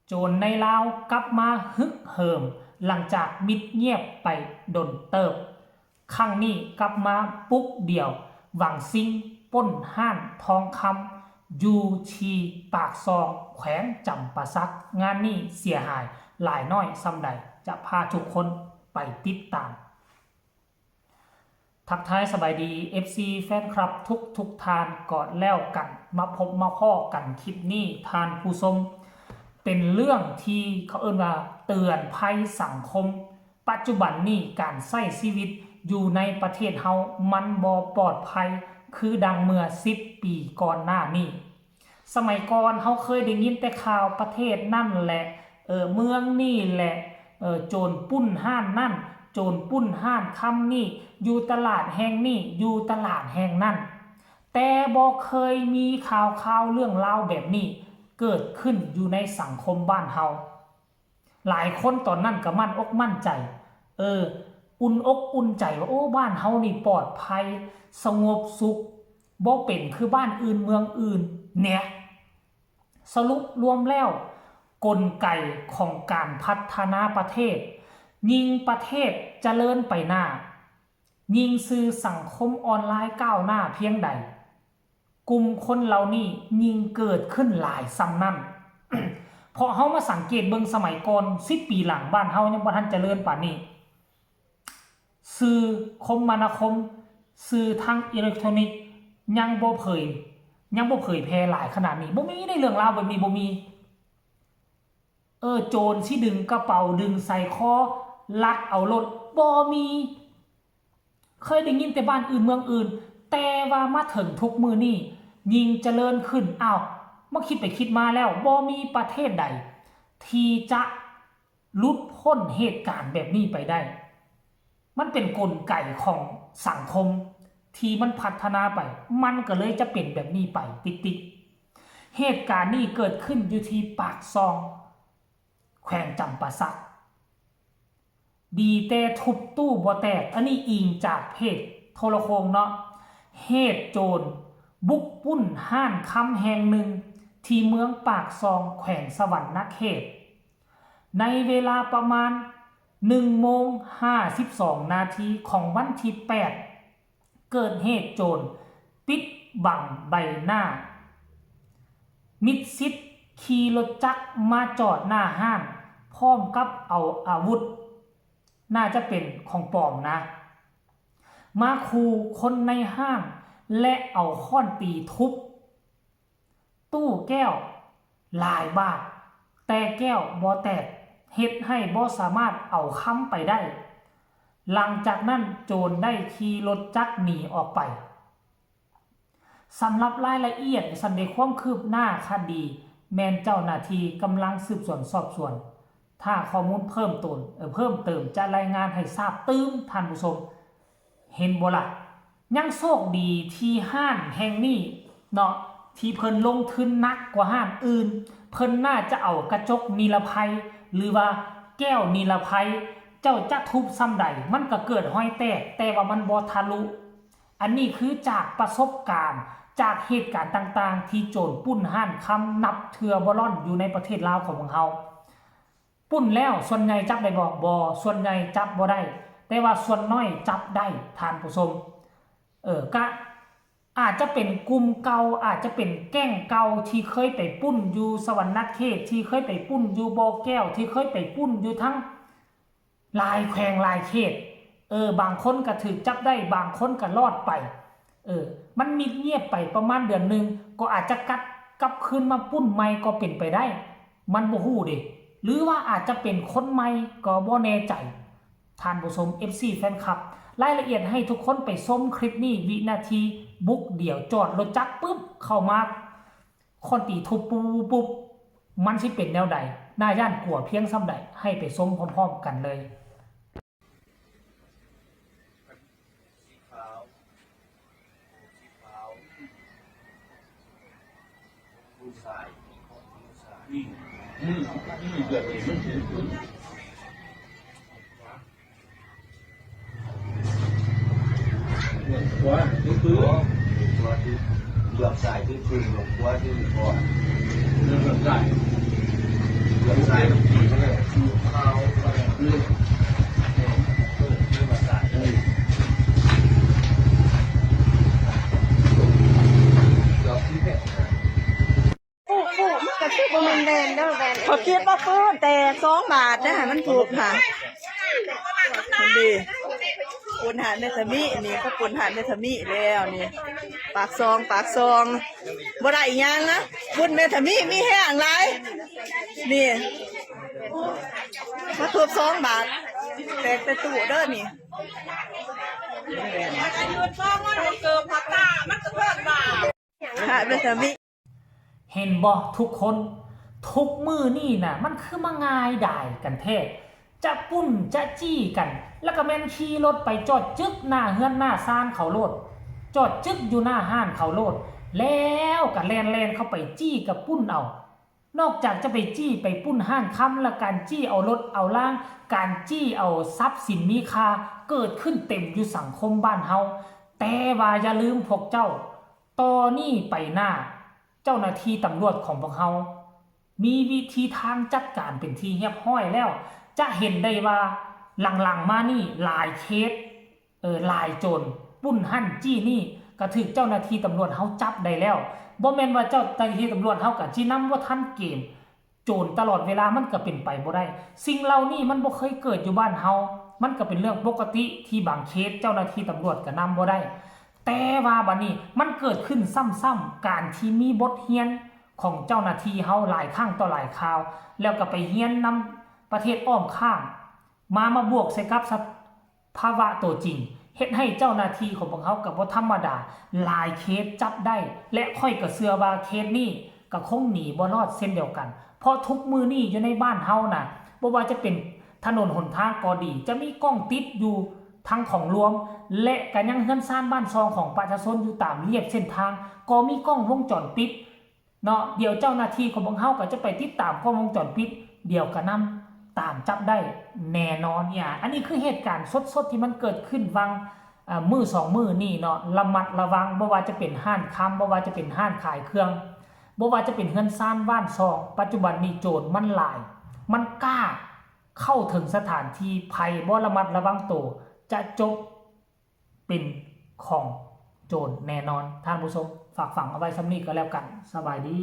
ໂຈນໃນລາວກັບມາຮຶກເຫີມ ຫຼັງຈາກມິດງຽບໄປດົນເຕີບ. ຄັ້ງນີ້ກັບມາປຸກດຽວຫວັງຊິງ ປຸ້ນຮ້ານທອງຄຳ ຢູ່ທີ່ປາກຊ່ອງ ແຂວງຈຳປາສັກ. ງານນີ້ເສຍຫາຍຫຼາຍນ້ອຍສ່ຳໃດ ຈະພາທຸກຄົນໄປຕິດຕາມ. ທັກທາຍສະບາຍດີ ເອັຟຊີ ແຟນຄລັບທຸກໆທ່ານກໍແລ້ວກັນ. ມາພົບມາພໍ້ກັນຄລິບນີ້ ທ່ານຜູ້ຊົມ, ເປັນເລື່ອງທີ່ເຂົາເອີ້ນວ່າເຕືອນໄພສັງຄົມ. ປັດຈຸບັນນີ້ການໃຊ້ຊີວິດຢູ່ໃນປະເທດເຮົາມັນບໍ່ປອດໄພຄືດັ່ງເມື່ອສິບປີກ່ອນໜ້ານີ້. ສະໄໝກ່ອນເຮົາເຄີຍໄດ້ຍິນແຕ່ຂ່າວປະເທດນັ້ນແຫຼະ ເອີ ເມືອງນີ້ແຫຼະ ເອີ ໂຈນປຸ້ນຮ້ານນັ້ນ ໂຈນປຸ້ນຮ້ານຄຳນີ້ ຢູ່ຕະຫຼາດແຫ່ງນີ້ ຢູ່ຕະຫຼາດແຫ່ງນັ້ນ, ແຕ່ບໍ່ເຄີຍມີຂ່າວຄາວເລື່ອງລາວແບບນີ້ເກີດຂຶ້ນຢູ່ໃນສັງຄົມບ້ານເຮົາ. ຫຼາຍຄົນຕອນນັ້ນກໍໝັ້ນອົກໝັ້ນໃຈ ເອີ ອຸ່ນອົກອຸ່ນໃຈວ່າ ໂອ້ ບ້ານເຮົານີ້ປອດໄພ ສະຫງົບສຸກ ບໍ່ເປັນຄືບ້ານອື່ນເມືອງອື່ນແນະ. ສະຫຼຸບລວມແລ້ວ ກົນໄກຂອງການພັດທະນາປະເທດ, ຍິ່ງປະເທດຈະເລີນໄປໜ້າ, ຍິ່ງສື່ສັງຄົມອອນລາຍກ້າວໜ້າພຽງໃດ, ກຸ່ມຄົນເຫຼົ່ານີ້ຍິ່ງເກີດຂຶ້ນຫຼາຍສ່ຳນັ້ນ. ເພາະເຮົາມາສັງເກດເບິ່ງສະໄໝກ່ອນ ສິບປີຫຼັງ ບ້ານເຮົາຍັງບໍ່ທັນຈະເລີນປານນີ້. ສື່ຄົມມະນາຄົມ, ສື່ທາງອີເລັກໂທຣນິກຍັງບໍ່ເຜີຍ, ຍັງບໍ່ເຜີຍແຜ່ຫຼາຍຂະໜາດນີ້. ບໍ່ມີໃນເລື່ອງລາວແບບນີ້ ບໍ່ມີ. ເອີ ໂຈນຊິດຶງກະເປົາ ດຶງໄຊຄໍ ລັກເອົາໂລດ ບໍ່ມີ. ເຄີຍໄດ້ຍິນແຕ່ບ້ານອື່ນເມືອງອື່ນ, ແຕ່ວ່າມາເຖິງທຸກມື້ນີ້ຍິ່ງຈະເລີນຂຶ້ນ. ອ້າວ ມາຄິດໄປຄິດມາແລ້ວ ບໍ່ມີປະເທດໃດທີ່ຈະ ຫຼຸດພົ້ນເຫດການແບບນີ້ໄປໄດ້. ມັນເປັນກົນໄກຂອງສັງຄົມທີ່ມັນພັດທະນາໄປ, ມັນກໍເລີຍຈະເປັນແບບນີ້ໄປຕິດໆ. ເຫດການນີ້ເກີດຂຶ້ນຢູ່ທີ່ປາກຊ່ອງ ແຂວງຈຳປາສັກ. ດີແຕ່ທຸບຕູ້ບໍ່ແຕກ, ອັນນີ້ອີງຈາກເພຈໂທລະໂຄ່ງເນາະ. ເຫດໂຈນບຸກປຸ້ນຮ້ານຄຳແຫ່ງໜຶ່ງທີ່ເມືອງປາກຊ່ອງ ແຂວງສະຫວັນນະເຂດ. ໃນເວລາປະມານໜຶ່ງໂມງຫ້າສິບສອງນາທີຂອງວັນທີແປດ ເກີດເຫດໂຈນປິດບັງໃບໜ້າ ມິດຊິດຂີ່ລົດຈັກມາຈອດໜ້າຮ້ານ ພ້ອມກັບເອົາອາວຸດ ໜ້າຈະເປັນຂອງປອມນະ ມາຂູ່ຄົນໃນຮ້ານ ແລະ ເອົາຄ້ອນຕີທຸບ ຕູ້ແກ້ວຫຼາຍບາດ, ແຕ່ແກ້ວບໍ່ແຕກ, ເຮັດໃຫ້ບໍ່ສາມາດເອົາຄຳໄປໄດ້. ຫຼັງຈາກນັ້ນໂຈນໄດ້ຂີ່ລົດຈັກໜີອອກໄປ. ສຳລັບລາຍລະອຽດ ວ່າຊັ້ນເດ ຄວາມຄືບໜ້າຄະດີ ແມ່ນເຈົ້າໜ້າທີ່ກຳລັງສືບສວນສອບສວນ. ຖ້າຂໍ້ມູນເພີ່ມໂຕນ ເອີ ເພີ່ມເຕີມຈະລາຍງານໃຫ້ຊາບຕື່ມ ທ່ານຜູ້ຊົມ. ເຫັນບໍ່ລະ? ຍັງໂຊກດີທີ່ຮ້ານແຫ່ງນີ້ເນາະ ທີ່ເພິ່ນລົງທຶນໜັກກວ່າຮ້ານອື່ນ, ເພິ່ນໜ້າຈະເອົາກະຈົກນິລະໄພ ຫຼືວ່າແກ້ວນິລະໄພ, ເຈົ້າຈະທຸບສ່ຳໃດ ມັນກໍເກີດຮອຍແຕກ, ແຕ່ວ່າມັນບໍ່ທະລຸ. ອັນນີ້ຄືຈາກປະສົບການ, ຈາກເຫດການຕ່າງໆ ທີ່ໂຈນປຸ້ນຮ້ານຄຳນັບເທື່ອບໍ່ລ່ອນຢູ່ໃນປະເທດລາວຂອງພວກເຮົາ. ປຸ້ນແລ້ວສ່ວນໃຫຍ່ຈັບໄດ້ບໍ່? ບໍ່, ສ່ວນໃຫຍ່ຈັບບໍ່ໄດ້, ແຕ່ວ່າສ່ວນນ້ອຍຈັບໄດ້ ທ່ານຜູ້ຊົມ. ເອີ ກະອາດຈະເປັນກຸ່ມເກົ່າ, ອາດຈະເປັນແກ້ງເກົ່າທີ່ເຄີຍໄປປຸ້ນຢູ່ສະຫວັນນະເຂດ, ທີ່ເຄີຍໄປປຸ້ນຢູ່ບໍ່ແກ້ວ, ທີ່ເຄີຍໄປປຸ້ນຢູ່ທັງ ຫຼາຍແຂວງຫຼາຍເຂດ. ເອີ ບາງຄົນກໍຖືກຈັບໄດ້, ບາງຄົນກໍລອດໄປ. ເອີ ມັນມິດງຽບໄປປະມານເດືອນໜຶ່ງ, ກໍອາດຈະກັບ ກັບຄືນມາປຸ້ນໃໝ່ກໍເປັນໄປໄດ້, ມັນບໍ່ຮູ້ເດ. ຫຼືວ່າອາດຈະເປັນຄົນໃໝ່ກໍບໍ່ແນ່ໃຈ. ທ່ານຜູ້ຊົມ ເອັຟຊີ ແຟນຄລັບ, ລາຍລະອຽດໃຫ້ທຸກຄົນໄປຊົມຄລິບນີ້, ວິນາທີບຸກດຽວ, ຈອດລົດຈັກປຶບ ເຂົ້າມາ ຄ້ອນຕີທຸບປຸບໆ ມັນຊິເປັນແນວໃດ? ໜ້າຢ້ານກົວພຽງສ່ຳໃດ? ໃຫ້ໄປຊົມພ້ອມໆກັນເລີຍ. ອືມ ອືມ ແບບນີ້ມັນຖືກ. ขวาถือปืน ขวาถือ เหลือบซ้ายถือปืน เหลือบขวาถือค้อน เหลือบซ้าย เหลือบซ้าย มันก็คือบ่แม่นแว่นเด้อ แว่น ข้อยคิดว่าปืนแต่สองบาทนะ มันถูกค่ะ มันดี ปล้นฮ้านแม่ทามิ นี่เขาปล้นฮ้านแม่ทามิแล้วนี่ ปากซอง ปากซอง บ่ได้อีหยังนะ บุญแม่ทามิมีแฮงหลาย นี่ มาถูกสองบาท แตกแต่ตู้เด้อนี่ ค่ะ แม่ทามิ เห็นบ่ทุกคน ทุกมื้อนี้น่ะ มันคือมาง่ายดายกันแท้ จะปล้นจะจี้กัน แล้วก็แม่นขี่รถไปจอดจึกหน้าเฮือนหน้าซานเขาโลด จอดจึกอยู่หน้าฮ้านเขาโลด แล้วก็แล่นๆ เข้าไปจี้กับปล้นเอา นอกจากจะไปจี้ไปปล้นฮ้านคำ และการจี้เอารถเอาลาง การจี้เอาทรัพย์สินมีค่า เกิดขึ้นเต็มอยู่สังคมบ้านเฮา แต่ว่าอย่าลืมพวกเจ้า ต่อนี้ไปหน้า เจ้าหน้าที่ตำรวจของพวกเฮา มีวิธีทางจัดการเป็นที่เรียบร้อยแล้ว จะเห็นได้ว่าหลังๆ มานี่หลายเคส เออ หลายโจรปล้นฮ้านจี้นี่ ก็ถูกเจ้าหน้าที่ตำรวจเฮาจับได้แล้ว บ่แม่นว่าเจ้าหน้าที่ตำรวจเฮาก็สินำบ่ทันเกม โจรตลอดเวลามันก็เป็นไปบ่ได้ สิ่งเหล่านี้มันบ่เคยเกิดอยู่บ้านเฮา มันก็เป็นเรื่องปกติที่บางเคสเจ้าหน้าที่ตำรวจก็นำบ่ได้ แต่ว่าบัดนี้มันเกิดขึ้นซ้ำๆ การที่มีบทเรียนของเจ้าหน้าที่เฮาหลายครั้งต่อหลายคราว แล้วก็ไปเรียนนำประเทศอ้อมข้าง มา มาบวกใส่กับสภาวะตัวจริง เฮ็ดให้เจ้าหน้าที่ของพวกเฮาก็บ่ธรรมดา หลายเคสจับได้ และข้อยก็เชื่อว่าเคสนี้ก็คงหนีบ่รอดเช่นเดียวกัน เพราะทุกมื้อนี้อยู่ในบ้านเฮาน่ะ บ่ว่าจะเป็นถนนหนทางก็ดี จะมีกล้องติดอยู่ทั้งของหลวง และก็ยังเฮือนซานบ้านช่องของประชาชนอยู่ตามเลียบเส้นทาง ก็มีกล้องวงจรปิด เนาะ เดี๋ยวเจ้าหน้าที่ของพวกเฮาก็จะไปติดตามกล้องวงจรปิด เดี๋ยวก็นำตามจับได้แน่นอนเนี่ย อันนี้คือเหตุการณ์สดๆ ที่มันเกิดขึ้นหว่าง อ่า มื้อสองมื้อนี้เนาะ ระมัดระวัง บ่ว่าจะเป็นร้านคำ บ่ว่าจะเป็นร้านขายเครื่อง บ่ว่าจะเป็นเฮือนซานบ้านช่อง ปัจจุบันนี้โจรมันหลาย มันกล้าเข้าถึงสถานที่ ไผบ่ระมัดระวังตัว จะจบ เป็นของโจรแน่นอน ท่านผู้ชม ฝากฝังเอาไว้ส่ำนี้ก็แล้วกัน สบายดี